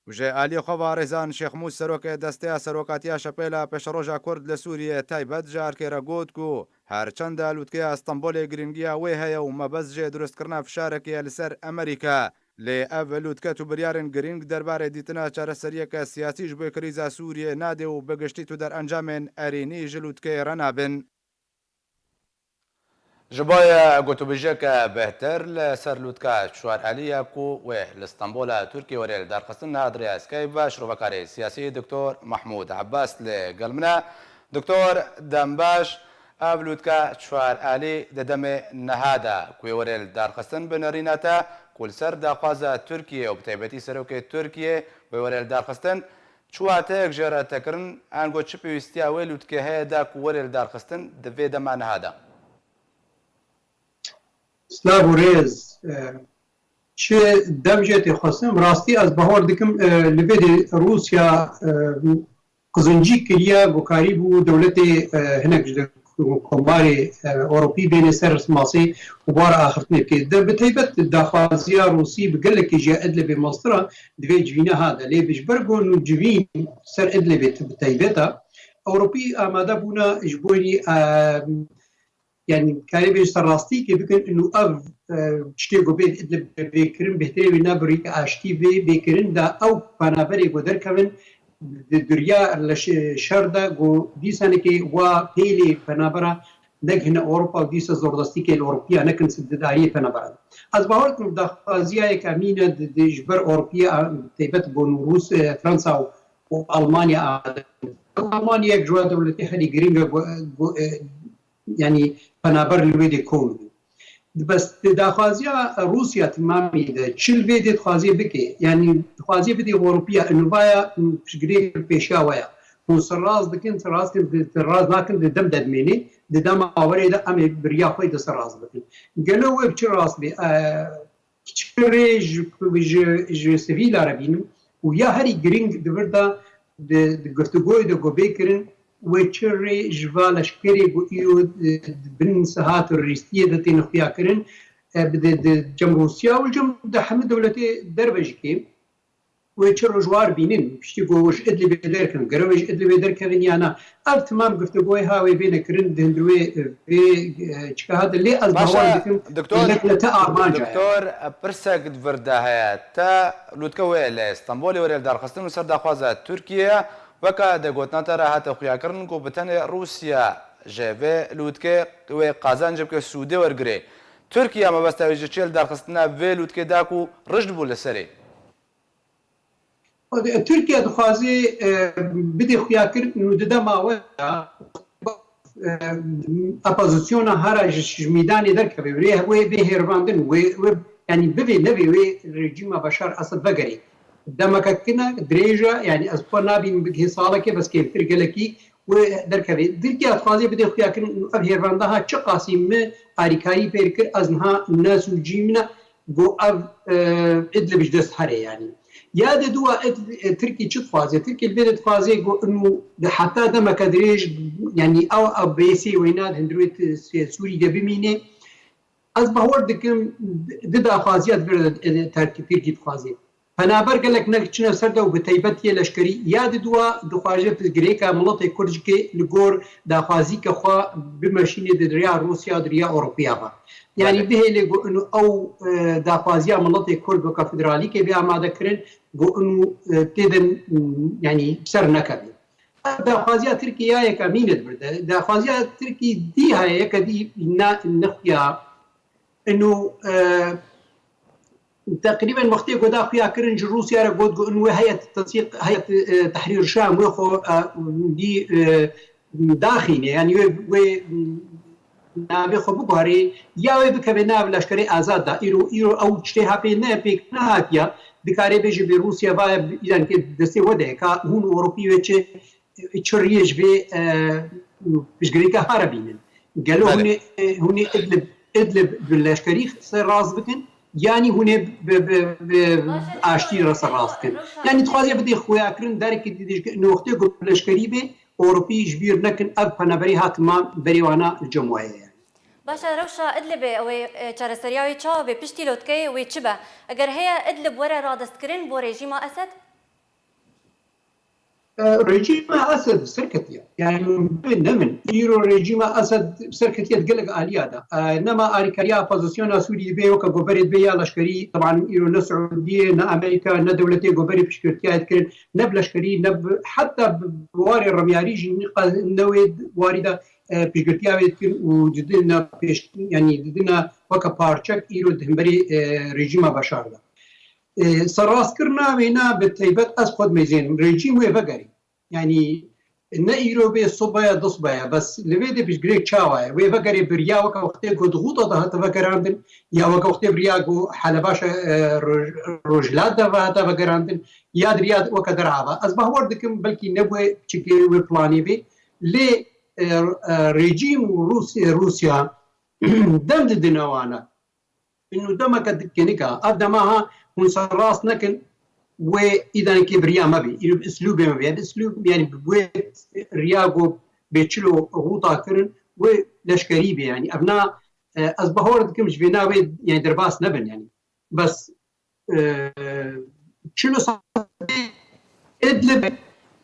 Û ji aliyê xwe ve Rêzan Şêxmûs serokê Desteya Serokatiya Şepêla Pêşeroja Kurd li Sûriyê taybet ji arkê re got ku her çenda lûtkeya Stenbolê girîngiya wê heye û mebest jê dirustkirina fişarekê ye li ser Amerîka. Lê ev lûtke tu biryarên girîng derbarê dîtina çareseriyeke siyasî ji bo krîza Sûriyê nade û bi giştî tu derencamên erênî ji lûtkeyê re nabin. Ji bo ye gotûbêjiyeke bêhtir li ser lûtka çar alî ye ku wê li Stenbola Tirkiyê were lidarxistin, niha di rêya Skype ve şirovekarê siyasî Doktor Mahmûd Ebbas li gel min e. Doktor, dem baş. Ev lûtke çar alî di demê niha de ku yê were lidarxistin bi nerîna te ku li ser daxwaza Tirkiyê û bi taybetî serokê Tirkiyê wê were lidarxistin, çi wateyek jê re tê kirin, ango çi pêwîstiya wê lûtkê heye de ku were lidarxistin di vê dema niha de? Silav û rêz. E, çi dem jê tê xwestin, bi rastî ez bahor dikim, e, li vê de Rûsya, e, qizincî kiriye ku karîbû dewletê, e, hinek ji komarê, e, Ewropî bêne ser masê û bara axiftinê bike. De bi taybet daxwaziya Rûsî bi gelekî jî Idlibê mestir e di vê civîna ha de. Lê ji ber ku nû civîn ser Idlibê bi taybet e, Ewropî amade bûne ji bo wî, e, yanî karê bê ji ser rastî kê bikin, û ev, e, tiştê ku bê, bê kirin, bêhtirê wê ne bi rî aştî bê, bê kirin, da ew penaberê ku derkevin, di duriya li şe-, şer de ku dîsanekê wa pêlê penabera negihine Ewropa û dîsa zordestîkê li Ewropiya nekin di dariyê penabera de. Ez bawer dikim daxwaziya yek emîne di, di ji ber Ewropiya, taybet ku Rûs, e, Fransa û, û Almanya a. Almanya yek ji wa dewletê herî girîng e ku, ku, e, yanî penaber li wê dê kom bû. Bes di daxwaziya Rûsya timamî de çi li vê dê dixwazê bike, yanî dixwazê bidê Ewropiya, û nivaya piştgirêk pêşiya we ye. Hûn ser rast dikin, ser rast dikin, di, di rast nakin, di dem de dimêne, di dema awerê de em ê bi riya xwe de ser rast bikin. Gelo wê bi çi rast bê? E, çi rê ji, ji, ji sivîla re bînin û ya herî girîng di vir de di, di guftûgoyê de ku bê kirin, wê çi rê ji va leşkerê ku îro di, di bin siha terorîstiyê de têne xuya kirin, e, bi di, di cem Rûsya û cem di hemî dewletê derve jî kêm, wê çi rojwar bînin, piştî ku ji Idlibê derkevin, gere wê ji Idlibê derkevin ya na, ev timam guftûgoyê ha wê bêne kirin di hundir wê, e, vê, e, çika hate, lê ez bawer dikim, doktor, ne te armanca ye. Doktor, e, pirsek di vir de heye. Te lûtke wê li Stenbolê were lidarxistin û ser daxwaza Tirkiyê ye. Weke di gotina te re hate xuyakirin ku bi tenê Rûsya ji vê lûtkê wê qazanc bike, sûdê wergirê. Tirkiye mebesta wê ji çi ye lidarxistina vê lûtkê da ku rijd bû li serê? Tirkiye dixwaze, e, bidê xuyakirin û di dema we de, e, opozisyona hera ji, ji mîdanê derkeve, wê, wê bê hêrvandin, wê, wê, yanî bivê nevê wê rejîma Beşar Esed vegerê. Demeke kine, dirêj e, yanî ez xwe nabînim bigihê salekê, bes kêmtir gelekî wê derkevê. Tirkiye dixwaze bidê xuyakirin û ev hêrvandaha çiqasî min alîkarî pê dikir, ez niha ne sûcî min e, got ev, e, Idlib ji dest here yanî. Ya de dû wa Id-, e, Tirkî çi dixwaze? Tirkî li vê de dixwaze got inu di heta demeke dirêj, yanî ew, ew bêsê wêna di hundirê Sûrî de bimîne. Ez bawer dikim di daxwaziya di vê de, e, Tirkî, Tirkî dixwaze. Penaber gelek ne çine ser de û bi taybet yê leşkerî ya di dû wa dixwaze pirsgirêka miletê Kurd jî li gor daxwazîke xwe bimeşîne di riya Rûsya, di riya Ewropiya ve. Yanî Belê. Bihêlê ku inu ew, e, daxwaziya miletê Kurd weke federalîkê bê amade kirin, ku inu, e, tê de, m, yanî ser nekeve. Daxwaziya Tirkî ya yekemîn e di vir de. Daxwaziya Tirkî dî heye, yeke dî ne, nexuya. Inu, e, teqrîben wextê ku da xuya kirin ji Rûsya re got ku inu wê heyet tesîq, heyet, e, Tehrîr Şam wê xwe, e, dî, e, daxîne, yanî wê, wê navê xwe biguherê, ya wê bikeve nav leşkerê azad da. Îro, îro ew tiştê ha pê ne, pêk nehatiya, dikarê bêje bê Rûsya va îran ke destê we de ye, ka hûn Ewropî wê çi, çi riyê ji vê, e, piştgirêka ha re bînin. Gelo Belê. Hûn ê, hûn ê Idlib, Idlib bi leşkerî ser rast bikin, yanî hûn ê bi, bi, bi Baş e, aştî re ser rast bikin. Rewşa. Yanî dixwaze bidê xuyakirin, derekî dî dişke, wextê ku bi leşkerî bê, Ewropî ji bîr nekin, ev penaberî hatima berê wana li cem we ye. Baş e, rewşa Idlibê ew ê, e, çareseriya wê çawa bê? Piştî lotkeyê wê çi be? Eger heye Idlib were radestkirin bo rejîma Esed? E, rejîma Esed bi ser ketiye. Yani, bi ne min. Îro rejîma Esed bi ser ketiye di gelek aliya de. E, nema alîkariya opozisyona Sûriyê bê weke goberê bê ya leşkerî, teban îro ne Siûdiyê, ne Amerîka, ne dewletê goberê piştgirtiyayê dikirin, ne bi leşkerî, ne bi, heta bi warê remyarî jî ne, ne wê warî de, e, piştgirtiya wê dikin û didine pêş, yani didine weke parçek îro di hemberî, e, rejîma Beşar de. E, serrastkirina wêna bi taybet ez xwe dimêzênim. Rejîm wê vegerê. Yanî ne îro bê, sibe ye, du sibe ye. Bes li vê de piştgirêk çawa ye? Wê vegerê bi riya weke wextê ku di Xûta de hate vegerandin, ya weke wextê bi riya ku Heleba şe-, e, Roj-, Rojhilat de ve hate vegerandin, ya di riya weke derha ve. Ez bawer dikim belkî nebûye çikê wê planê bê. Lê, e, e, rejîm û Rûsya, Rûsya dem didine wana. Inu demeke di kenika. Ev dema ha hûn serrast nekin, wê îdanekê bi riya me bê. Îro bi islûbê me bê. Bi islûb, yani bi wê riya ku bê çilo Xûta kirin, wê leşkerî bê. Yani ev na, e, ez bawer dikim ji vê navê, yani derbas nebin yani. Bes, e, çilo Îdlib,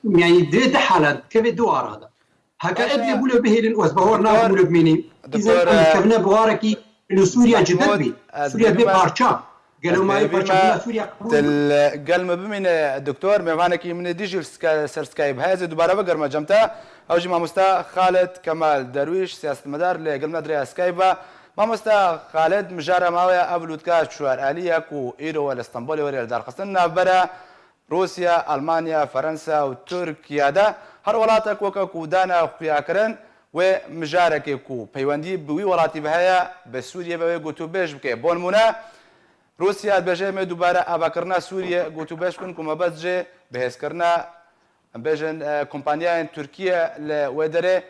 yani di, di halat keve du ara da. Heke Baş e. Îdlib wilo bihêlin û ez bawer nakim wilo bimînî. Doktor, Îzin em e, dikevine buwarekî li Sûriya cudid bî. Sûriya bê parça. Gelo ma yê parçebûna Sûriya qebûl bû? Gel me bimîne, doktor, mêvanekî min ê dî jî li Sky-, ser Skype heye, ez ê dubare bigerime cem te. Ew jî mamosta Xalid Kemal Derwîş, siyasetmedar, li gel me di rêya Skype ve. Mamosta Xalid, mijara me wê ye, ev lûtka çar alî ye ku îro we li Stenbolê were li darxistin navbere. Rûsya, Almanya, Ferensa û Tirkiye de her welatek weke ku dane xuyakirin, wê mijarekê ku peywendî bi wî welatî ve heye, bi Sûriyê ve wê gotûbêj bike. Bo nimûne, Rûsya dibêje, em ê dubare avakirina Sûriyê gotûbêj bikin ku mebest jê bihêzkirina, em bêjin, e, kompanyayên Tirkiye li wê derê.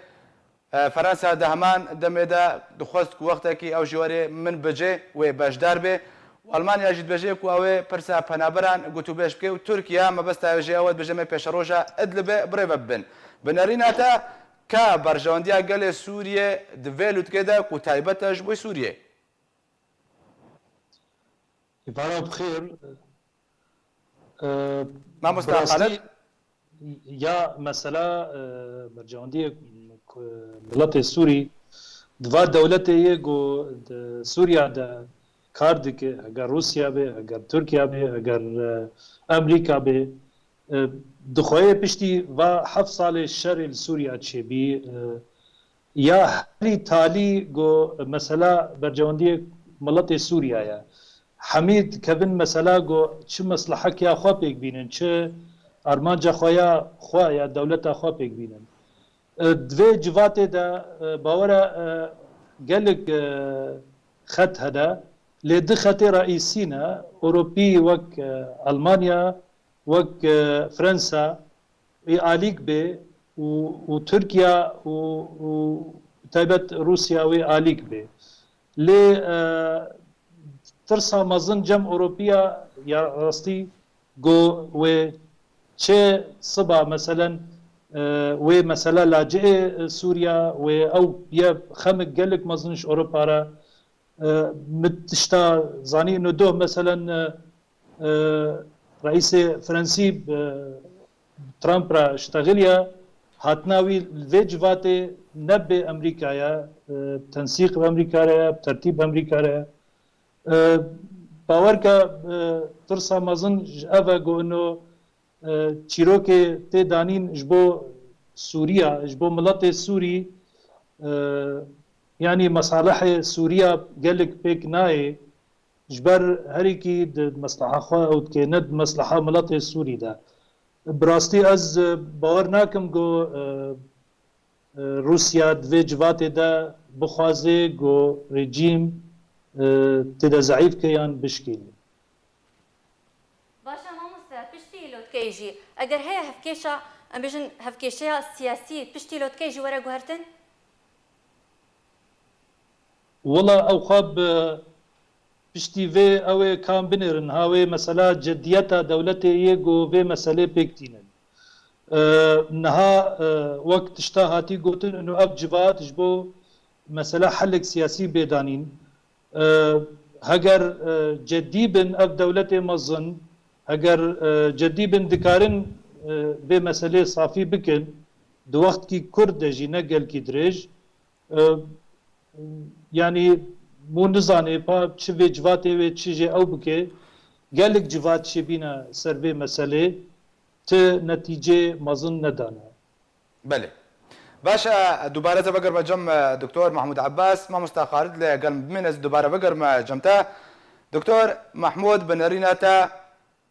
E, Ferensa di heman demê de dixwest ku wextekî ew jî werê min bicê, wê beşdar bê. Û Almanya jî dibêje ku ew ê pirsa penaberan gotûbêj bike û Tirkiye mebesta wê jê ew e, dibêje em ê pêşeroja Idlibê bi rê ve bibin. Bi nerîna te, ka berjewendiya gelê Sûriyê di vê lûtkê de ku taybet e ji bo Sûriyê? Îvara bi xêr. E, Mamosta bi rastî Xalid? Ya mesela, e, bercewendiyê ku miletê Sûrî di va dewletê yê ku di Sûriya de kar dike, heger Rûsya be, heger Tirkiya be, heger, e, Amerîka be, e, dixweyê piştî va heft salê şerê li Sûriya çêbî, e, ya herî talî ku mesela bercewendiyê miletê Sûriya ye. Hemî dikevin mesela ku çi meslehek ya xwe pêk bînin, çi, armanca xwe ya xwe ya dewleta xwe pêk bînin. E, di vê civatê de, e, bawera, e, gelek, e, xet hene, lê du xetê reîsî ne, Ewropî wek, e, Almanya, wek, e, Fransa, wê alîk bê û, û Tirkiye û, û taybet Rûsya wê alîk bê. Lê, e, tirsa mezin cem Ewropiya ya rastî ku wê çi siba, meselen, e, wê mesela laciyê Sûriya, wê ew ye xemik gelek mezin ji Ewropa re, e, min tişta zanî ino doh, meselen, e, e, reîsê Fransî, e, Trump re ştexiliye, hatina wî li vê civatê ne bi Amerîka ye, e, tensîq bi Amerîka re ye, bi tertîb bi Amerîka re ye. E, bawer ke, e, tirsa mezin ji ev e ku ino, e, çîrokê tê danîn ji bo Sûriya, ji bo miletê Sûrî, e, yanî mesalihê Sûriya gelek pêk nayê, ji ber herîkî di mesleha xwe ew dike, ne di mesleha miletê Sûrî de. Bi rastî ez, e, bawer nakim ku, e, e, Rûsya di vê civatê de bixwaze ku rejîm, e, tê de zeîf ke yan bişkîne. Baş e mamoste, piştî îlotkeyê jî, eger heye hevkêşa, em bêjin hevkêşeya siyasî, piştî îlotkeyê jî were guhertin? Wela ew xwe bi piştî vê ew ê kam binêrin, ha wê mesela ceddiyeta dewletê yê ku vê meselê pêk tînin. E, niha, e, wek tişta hatî gotin, ino ev civat ji bo mesela helek siyasî bê danîn. E, heger, e, cedî bin ev dewletê mezin, heger, e, cedî bin dikarin, e, vê meselê safî bikin, di wextkî kurt de jî ne gelkî dirêj, e, yanî mû nizanê pa çi vê civatê wê çi jê ew bike, gelek civat şêbîne ser vê meselê, ti netîcê mezin nedane. Belê. Baş e, dubare te bigirme cem, e, Doktor Mahmud Abbas, mamosta Xalid li gel min bimîne, ez dubare bigirme cem te. Doktor Mahmud, bi nerîna te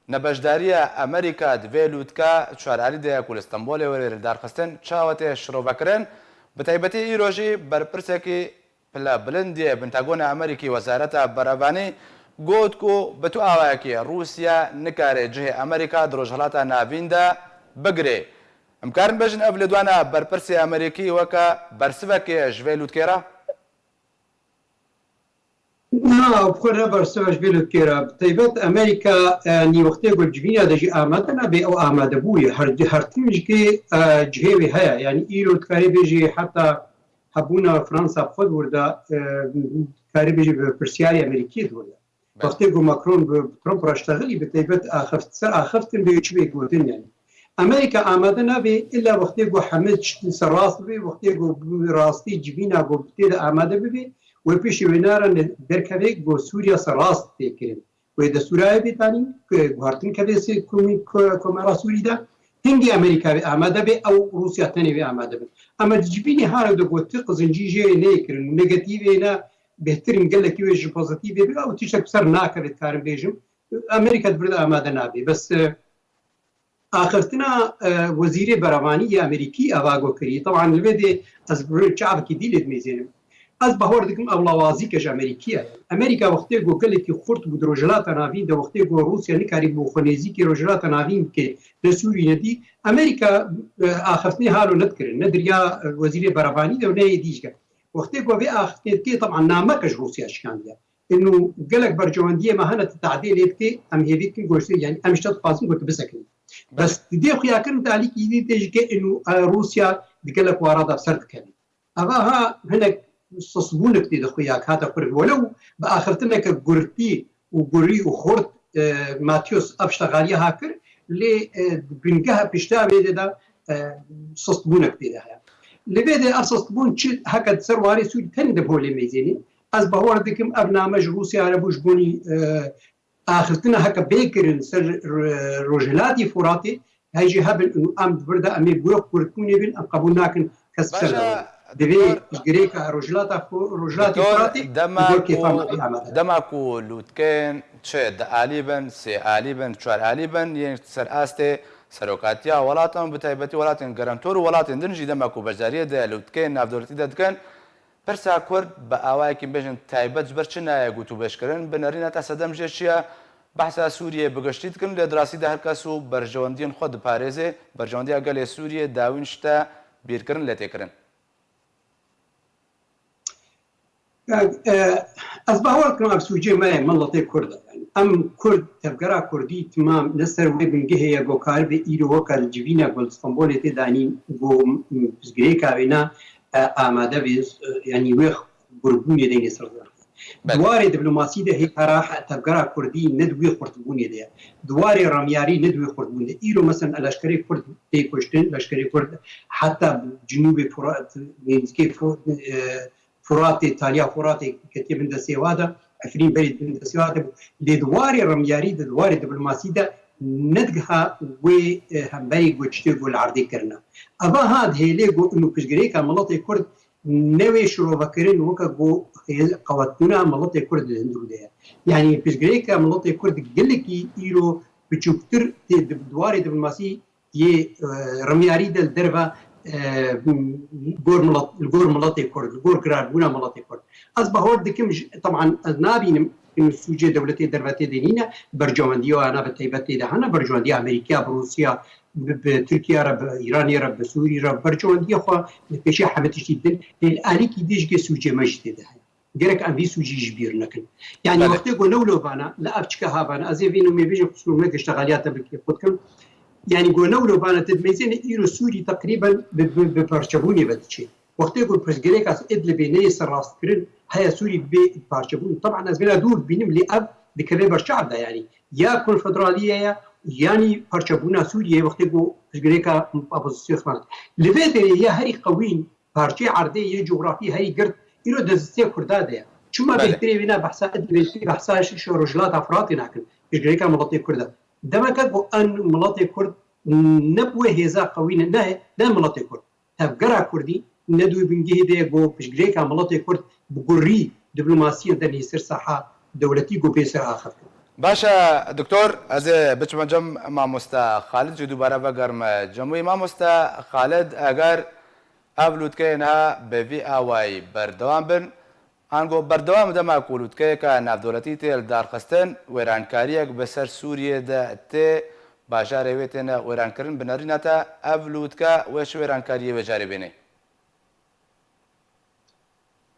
nebeşdariya Amerîka di vê lûtka çaralî de ku li Stenbolê were li darxistin çawa tê şirovekirin? Bi taybetî îro jî berpirsekî pile bilind yê Pentagona Amerîkî, Wezareta Berevanî, got ku bi tu awayekî Rûsya nikare cihê Amerîka di Rojhilata Navîn de bigire. Em karin bêjin ev lêdwana berpirsê Amerîkî weke bersivekê ji vê lûtkê re? Na, ew bi xwe ne bersiva ji vê lûtkê re. Bi taybet Amerîka, e, nî wextê ku civîna de jî amade nabe, ew amade bûye. Her, her tim jî, e, cihê wê heye. Yanî îro dikarê bêjî heta hebûna Fransa bi xwe di wir de, e, dikarê bêjî bi pirsiyarê Amerîkî di wir de. Belê. Wextê ku Macron bi Trump re ştexilî, bi taybet axeft, ser axeftin bê çi bê gotin yanî. Amerîka amade nabe illa wextê ku heme tişt ser rast bibe, wextê ku bi rastî civîna ku tê de amade bibe, wê pêşî wê nara ne-, derkeve ku Sûriya ser rast tê kirin. Wê destûrayê bê danîn, ku guhertin keve sê komî-, ko-, komara Sûrî de, hingî Amerîka wê amade be, ew Rûsya tenê wê amade bin. Ama di civînê hare de ku ti qizincî jê neyê kirin û negatîvê ne bêhtir in, gelekî wê ji pozîtîvê bê, ew tiştek bi ser nakeve, dikarim bêjim. Amerîka di vir de amade nabe. Bes, e, axiftina, e, wezîrê berevanî yê Amerîkî eva got kirî. Teban li vê dê ez bi çavekî dî lê dimêzênim. Ez bawer dikim ew lawazîke ji Amerîkî ye. Amerîka wextê ku gelekî xurt bû di Rojhilata Navîn de, wextê ku Rûsya nikarîbû xwe nêzîkî Rojhilata Navîn bike, ne Sûrî ne dî, Amerîka, e, axiftinê halo nedikirin. Ne di riya, e, wezîrê berevanî de û ne yê dî jî. Wextê ku vê axiftinê dikê, teban nameke ji Rûsya şikandiye. Ino gelek bercewendiyê me hene, tu tehdê lê dikê, em hêvî dikin goştê, yanî em ji te dixwazin ku tu bisekinî. Belê. Bes tu dê xuyakirin, talîkî dî tê jî ke ino, e, Rûsya di gelek wara de ser dikeve. Eva ha hinek sisbûnek tê de xuyak hate xwe, welew bi axiftineke gurtî û gurî û xurt, e, Matius ev ştexaliya ha kir, lê, e, bingeha pişta vê de, de, e, sistbûnek tê de heye. Li vê de ev sistbûn çi heke di ser warê Sûrî tenê de holê meyzênê. Ez bawer dikim ev name ji Rûsya re bû ji bonî, e, axiftina heke bê kirin ser, e, rojhilatî Furatê, hej jî hebin û em di vir de em ê gurek gurikbûnê bin, em qebûl nakin kes ser de. Divê ji girêka rojhilata xwe, rojhilatê Firatê, dema ku, dema ku lûtkên çi di alî bin, sê alî bin, çar alî bin, yên ser astê Serokatiya welatan, bi taybetî welatên gerentor û welatên din jî dema ku beşdariyê di lûtkeyên navdewletî de dikin, pirsa Kurd bi awayekî bêjin taybet ji ber çi nayê gotûbêjkirin, bi nerîna te sedem jê çi ye? Behsa Sûriyeyê bi giştî dikin, lê di rastî de her kes û berjewendiyên xwe diparêze, berjewendiya gelê Sûriyê dawîn ji te bîrkirin lê tê kirin. Ez bawer dikim ev sûcê me ye, miletê Kurd e. Yanî em Kurd, tevgera Kurdî timam ne ser wê bingehê ye ku karibe îro weke li civîna ku li Stenbolê tê danîn ku pirsgirêka wêna amade be, yanî wê qurbûnê deynê ser. Di warê diplomasî de hê qera tevgera Kurdî ne di wê xurtbûnê de ye. Di warê remyarî ne di wê xurtbûnê de. Îro mesela leşkerê Kurd tê kuştin, leşkerê Kurd heta Cinûbê Furat, nêzîkê Furatê, taliya Furatê ketiye bin destê wa de, Efrîn berê bin destê wa de bû. Lê di warê remyarî de, di warê diplomasî de nedigiha wê hemberî ku tiştê ku li erdê kirine. Eva ha dihêlê ku û pirsgirêka miletê Kurd ne wê şirovekirin weke ku qewetbûna miletê Kurd di hundir de ye. Yanî pirsgirêka miletê Kurd gelekî îro biçûktir tê di warê diplomasî yê remyarî de li derve li gor miletê Kurd, li gor girarbûna miletê Kurd. Ez bawer dikim, teban ez nabînim sûcê dewletê derve tê de nîne, berjewendiya wana bi taybet tê de hene, berjewendiya Amerîkaya bi Rûsya, bi Tirkiye re, bi Îranê re, bi Sûrî re, berjewendiya xwe li pêşiya hemî tiştî din, lê li alîkî dî jî sûcê me jî tê de heye. Gerek em vî sûcî ji bîr nekin. Yanî wextê ku newlo vana, li ev çike ha vana, ez ê vî nimê bêjim, qisûr me gişte xaliya te bikê xwe dikim. Yanî ku newlo vana, te dimeyzêne îro Sûrî teqrîben bi, bi, bi parçebûnê ve diçe. Wextê ku pirsgirêka Idlibê neyê serrastkirin, heye Sûrî bê parçebûn. Teban ez vêna dûr dibînim, lê ev dikeve ber çav de yanî. Ya konfederaliye ye, yanî parçebûna Sûriyeyê wextê ku pirsgirêka opozîsyonê xwend. Li vê derê ya herî qewîn, parçeyê erdê yê cografî herî girt îro di destê Kurda de ye. Çima bêhtirê wêna behsa Idlibê, behsa Rojhilata Firatê nakin, pirsgirêka miletê Kurd e. Demeke ku en miletê Kurd ne bi wê hêza qewî ne, ne, ne miletê Kurd. Tevgera Kurdî ne di wê bingehê de ye ku pirsgirêka miletê Kurd bi gurî diplomasiyên dernehî ser saha dewletî ku bê ser axiftin. Baş e doktor, ez ê biçime cem mamoste Xalid jî dubare vegerime cem wî. Mamoste Xalid, eger ev lûtkeyên ha bi vî awayî berdewam bin, ango berdewam dema ku lûtkeyeke navdewletî tê lidarxistin, wêrankariyek bi ser Sûriyê de tê, bajarê wê têne wêrankirin, bi nerîna te ev lûtke wê çi wêrankariyê wê carê bênê?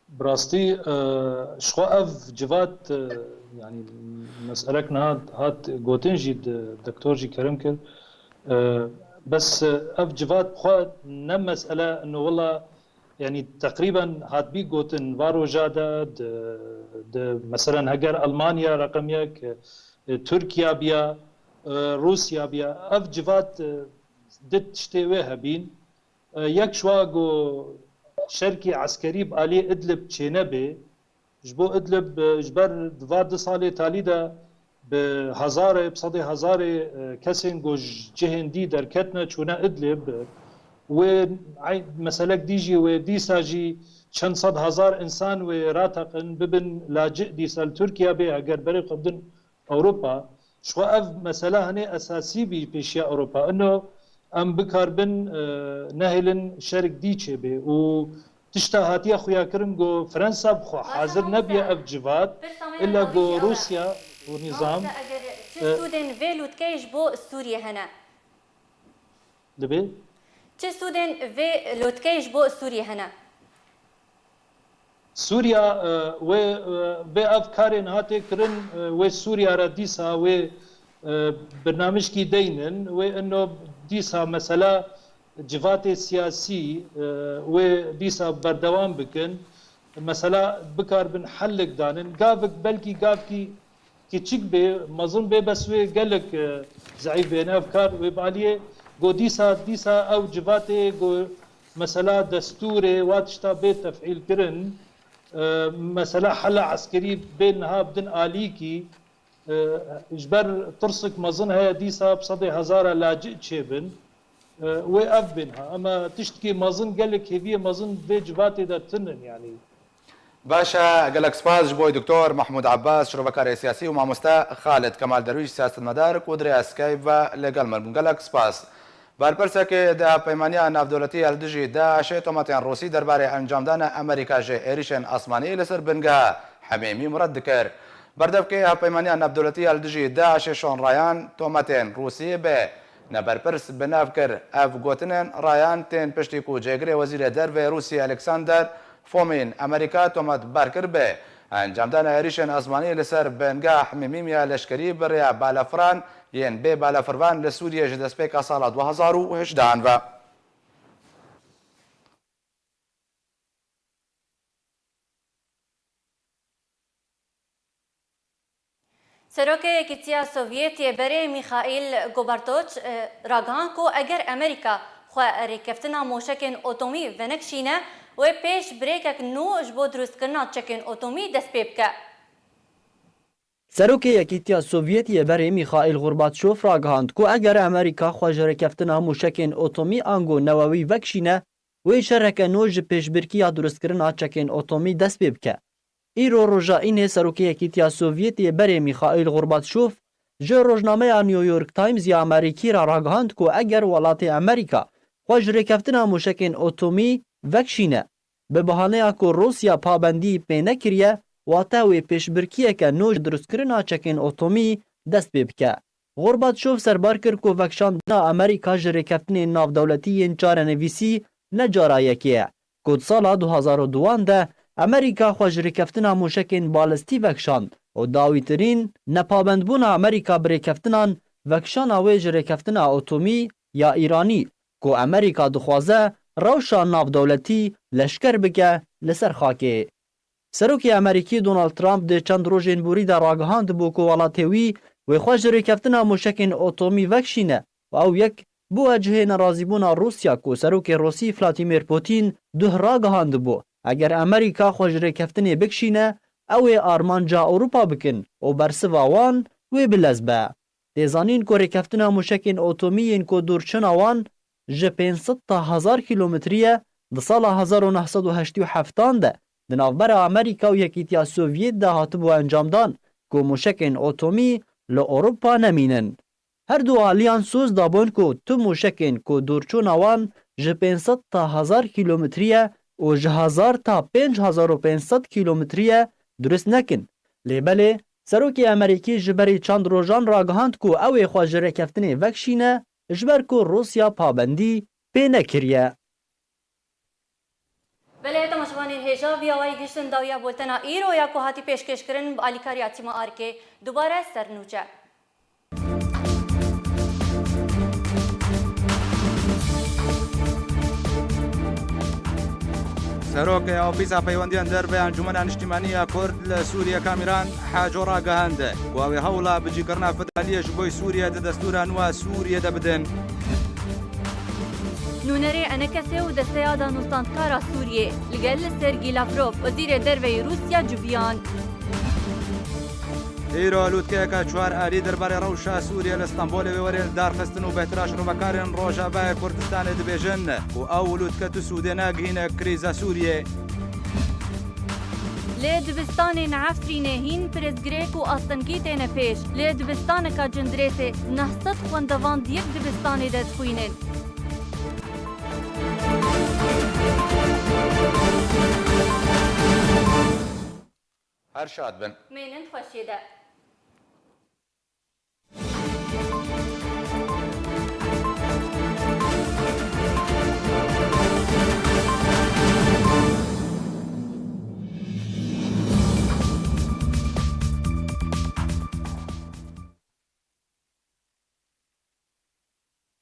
Bi rastî, e, ji xwe ev civat, e, yanî meselek niha hat gotin jî, doktor jî kerim kir. E, bes, e, ev civat bi xwe ne mesele, no wela, yanî teqrîben hatbî gotin, va roja de, di, di, meselen heger Almanya reqem yek, e, Tirkiya biya, e, Rûsya biya, ev civat, e, di tiştê wê hebîn. E, yek ji wa ku şerkî eskerî bi aliyê Idlib çênebê, ji bo Idlib, e, ji ber di va du salê talî de bi hezarê, bi sedê hezarê, e, kesên ku ji cihên dî derketine çûne Idlib, e, wê ey-, meselek dî jî wê dîsa jî çend sed hezar însan wê rateqin bibin lacî dîsa li Tirkiye bê heger berê xwe bidin Ewropa. Ji xwe ev mesela hinê esasî bî pêşiya Ewropa. Ino em bikaribin, e, nehêlin şerik dî çêbê û tişta hatiye xuyakirin ku Fransa bi xwe hazir nebiye ev civat, illa ku Rûsya û nîzam. Mamoste, eger çi, e, sûdên vê lûtkeyê ji bo Sûriyê hene? Dibê? Çi sûdên vê lûtkeyê ji bo Sûriyê hene? Sûriya, e, wê, e, bê ev karên hatê kirin, e, wê Sûriya re dîsa wê, e, birnamijkî deynin, wê ino dîsa mesela civatê siyasî, e, wê dîsa berdewam bikin. Mesela bikaribin hellik danin. Gavik belkî gavkî kiçik bê, mezin bê, bes wê gelek, e, zeîf bê. Ev kar wê bi aliyê ku dîsa, dîsa ew civatê ku mesela destûrê wa tişta bê tefîl kirin, e, mesela hela eskerî bê niha bidin alîkî, e, ji ber tirsik mezin heye dîsa bi sedê hezara lacî çêbin, e, wê ev bên ha. Ema tiştkî mezin, gelek hêviyê mezin vê civatê de tinin, yanî. Baş e, gelek spas ji bo Doktor Mahmûd Abbas, şirovekarê siyasî û mamoste Xalid Kemal Derwîş, siyasetmedar ku di rêya Skype ve li gel me bûn. Gelek spas. Berpirsekê di Hevpeymaniya Navdewletî ya li dijî DAIŞê tometên Rûsî derbarê encamdana Amerîka ji êrîşên asmanî li ser bingeha Hemêmîm red dikir. Berdevkê Hevpeymaniya Navdewletî ya li dijî DAIŞê Sean Ryan tometên Rûsî bi neberpirs bi nav kir. Ev gotinên Ryan tên piştî ku cêgirê Wezîrê Derve Rûsî Alexander Fomin Amerîka tometbar kir bi encamdana êrîşên asmanî li ser bingeha Hemêmîm ya leşkerî bi rêya balafiran yên bê balafirvan li Sûriyê ji destpêka sala du hezar û hejdehan ve. Serokê Yekîtiya Sovyetê berê Mîxaîl Gorbatoç, e, ragihand ku eger Amerîka xwe rêkeftina mûşekên otomî venekişîne, wê pêş bi rêkek nû ji bo dirustkirina çekên otomî dest pê bike. Serokê Yekîtiya Sovyetê berê Mîxaîl Gorbaçov ragihand ku eger Amerîka xwe ji rêkeftina mûşekên otomî ango newewî vekişîne, wê şereke nû ji pêşbirkiya durustkirina çekên otomî dest pê bike. Îro roja înê Serokê Yekîtiya Sovyetê berê Mîxaîl Gorbaçov ji rojnameya New York Times ya Amerîkî re ragihand ku eger welatê Amerîka xwe ji rêkeftina mûşekên otomî vekişîne, bi bahaneya ku Rûsya pabendî pê nekiriye, wate wê pêşbirkiyeke nû ji dirustkirina çekên otomî dest pê bike. Gorbaçov serbar kir ku vekişandina Amerîka ji rêkeftinên navdewletî yên çarenivîsî ne cara yekê ye, ku di sala du hezar û duan de Amerîka xwe ji rêkeftina mûşekên balistî vekişand û dawîtirîn nepabendbûna Amerîka bi rêkeftinan vekişana wê ji rêkeftina otomî ya Îranî, ku Amerîka dixwaze rewşa navdewletî leşker bike li ser xakê. Serokê Amerîkî Donald Trump di çend rojên borî de ragihandibû ku welatê wî wê xwe ji rêkeftina mûşekên otomî vekişîne û ew yek bû cihê nerazîbûna Rûsya ku Serokê Rûsî Vladimir Putin duh ragihandibû, eger Amerîka xwe ji rêkeftinê bikişîne, ew ê armanca Ewropa bikin û bersiva wan wê bi lez be. Tê zanîn ku rêkeftina mûşekên otomî yên ku dûrçina wan ji pênc sed ta hezar kîlometrî ye, di sala hezar û neh sed û heştê û heft de di navbera Amerîka û Yekîtiya Sovyet de hatibû encamdan ku mûşekên otomî li Ewropa nemînin. Her du aliyan soz dabûn ku tu mûşekên ku dûrçûna wan ji pênc sed ta hezar kîlometrî ye û ji hezar ta pênc hezar û pênc sed kîlometrî ye, dirust nekin. Lê belê, Serokê Amerîkî ji berî çend rojan ragihand ku ew ê xwe ji rêkeftinê vekişîne, ji ber ku Rûsya pabendî pê nekiriye. Belê, temaşevanên hêja, vî awayî gihiştin dawiya bultena îro ya ku hatî pêşkêşkirin bi alîkariya tîma Arkê. Dubare ser nûçe. Serokê Ofîsa Peywendiyên Derve ya Encûmena Niştimanî ya Kurd li Sûriye Kamîran Haco ragihand ku ew ê hewla bicîkirina federaliyê ji bo Sûriye di destûra nû a Sûriye de bidin. Nûnerê Enekesê û Desteya Danûstandkara Sûriyê li gel Sergî Lavrov, Wezîrê Derve yê Rûsya civiyan. Îro lûtkeyeke çar alî derbarê rewşa Sûriyê li Stenbolê wê werê li dar xistin û bêhtir a şirovekarên Rojavayê Kurdistanê dibêjin ku ew lûtke tu sûdê nagihîne krîza Sûriyê. Li dibistanên Efrînê hîn pirsgirêk û astengî têne pêş. Li dibistaneka Cindirêsê neh sed xwendevan di yek dibistanê de dixwînin. Her şad bin. Mênin xweşiyê de.